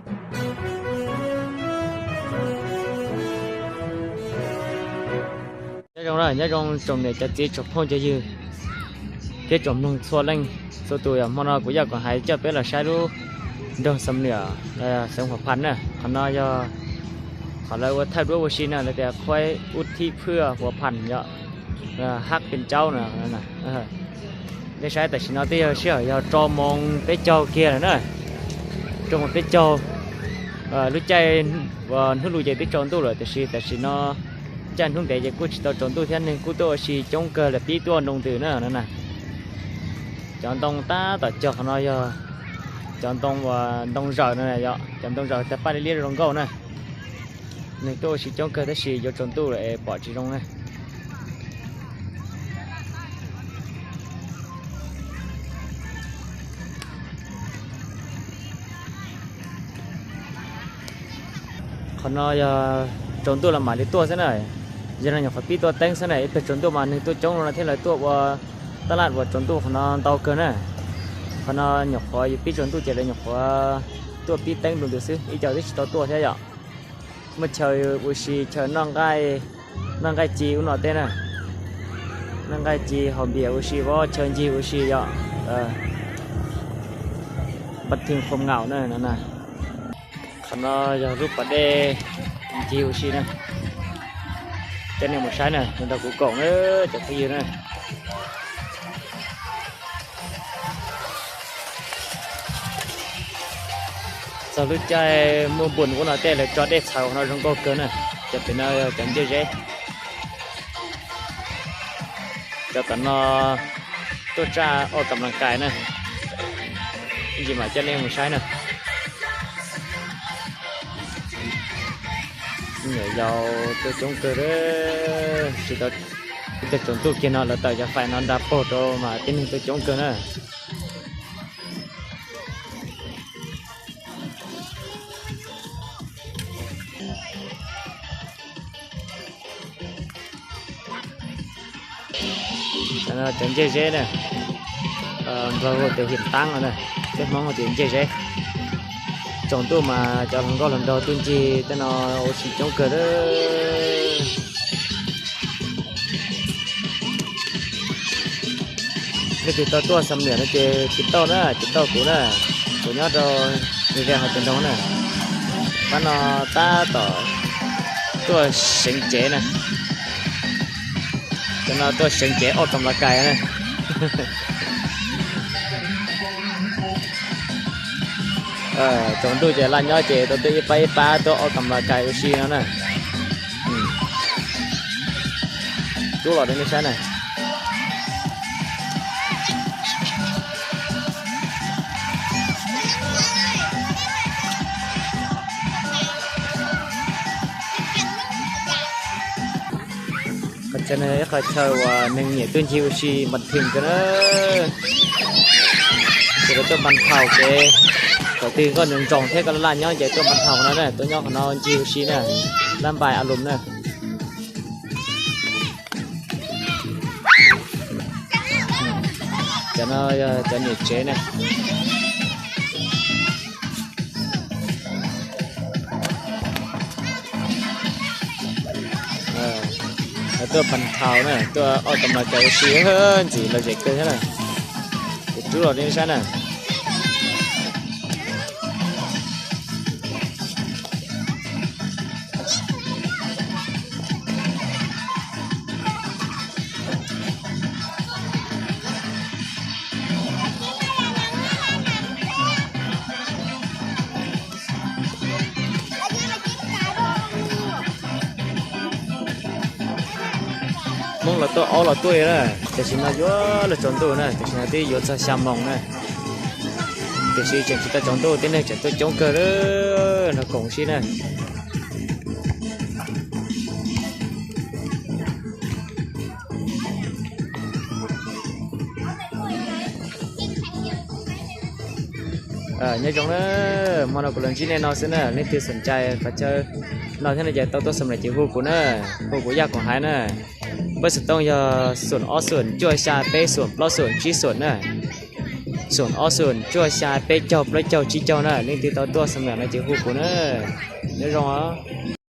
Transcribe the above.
Nyob zoo, nyob zoo tsoom niam cov txiv tsoom phooj cov ywg thiab tsoom mloog txhua leej txhua tus. Yog hmo no kuv Yaj Koom Haiv coj peb los saib lub nroog Xam Nuam, xeev Huas Phas na. Qhov no yog qhov lawv ua thawj duab ua si na, lawv tias Khuaib Ub Thib Phwj Huas Phas yom, Hab Pes Caub no. Nej saib tam sim no twb yog sij hawm yog rau moos peb caug kiag lawm na, rau moos peb caug. Lub caij hnub lus ces twb tsaus ntuj lawm, tiam sis tam sim no caij hnub ntev ces kuj tsis tau tsaus ntuj thiab, neeg kuj tuaj ua si coob kawg, lawv pib tuaj nroo ntws na no na. Cov ntoo tab tom cog qhov no yog cov ntoo uas ntoo zaws no, cov ntoo zaws tawg paj liab liab zoo nkauj na. Neeg tuaj ua si coob kawg tab sis yuav tsaus ntuj lawm es pom tsis zoo na. Qhov no yog tsaus ntuj los mam li tuaj xwb na. Yog no nyuam qhuav pib tuaj teeb xwb na, ib pliag tsaus ntuj mas neeg tuaj coob no thiab lawv tuaj ua taj laj uas tsaus ntuj qhov no ntau kawg na. Qhov no nyuam qhuav yus pib tsaus ntuj ces lawv nyuam qhuav tuaj pib teeb nroo ntws xwb, ib co twb tsis tau tuaj thiab yom. Muaj chaw ua si, chaw noj nqaij ci ub no tej na, noj nqaij ci haus npias ua si, chaw ncig ua si yom. Npas thwj qhom ngaum na no na. Qhov no yog lub pas dej ncig ua si na. Coj nej mus saib na, nrog kuv koom na cov phooj ywg na. Txog lub caij muaj npun ub no tej lawv tso dej txhawv no zoo nkauj kawg na. Cov pem no yog cov ncej zeb. Cov tom no tuaj tsaj ua kam las kais na. Ib ntsis mam coj nej mus saib na. Nyuam yaus tuaj coob kawg, tsis tau, tsis tau tsaus ntuj kiag no lawv tawm cov fais no nra paug rau mas tib neeg tuaj coob kawg na. Cov ncej zeb na, nplog hu tias him taab no na, peb Hmoob hu tias ncej zeb. Tsaus ntuj mas cov hluas nkauj hluas nraug tuaj ncig tej no ua si coob kawg. Leej twg tau tuaj Xam Nuam no ces tiv tauj na, tiv tauj kuv na, kuv nyob rau New Zealand hauv tsev nroog na. Pab no tab tom tuaj seev cev na. Cov no tuaj seev cev ua kam las kais na. Tsaus ntuj ces laj nyob ces tau tuaj ib pab ib pab tuaj ua kam las kais ua si no na. Rub los rau nej saib na. Qhov chaw no ib qhov chaw uas neeg nyiam tuaj ncig ua si npas thwm kawg na. Ces lawv tuaj npas thaum kev, thaum twg koj nyoos ntsoos thiab koj laj laj nyob ces tuaj npas thaum no na, tuaj nyob qhov no ncig ua si na, lab npais a lum na. Cov no yog cov niam tsev na. Lawv tuaj pab thaum na, tuaj ua kam las kais ua si ntxim lom zem kawg thiab na. Ces rub los nej saib na. Hmoob los tuaj, aub los tuaj na, tam sim no yuav luag tsaus ntuj na, tam sim no twb yuav txog xya moos na. Tiam sis tseem tsis tau tsaus ntuj, tib neeg tseem tuaj coob kawg, nrog koom sib na. Nyob zoo na, hmo no kuv los ntsib nej no xwb na, leej twg xom ncai qhov chaw no thiab no ces tau tuaj Xam Nuam ces hu kuv na, hu kuv Yaj Koom Haiv na. Npawb xov tooj yog xoom ob xoom cuaj xya peb xoom plaub xoom tsib xoom na. Xoom ob xoom cuaj xya peb caug plaub caug tsib caug na, leej twg tau tuaj xa mem no ces hu kuv na. Nyob zoo os.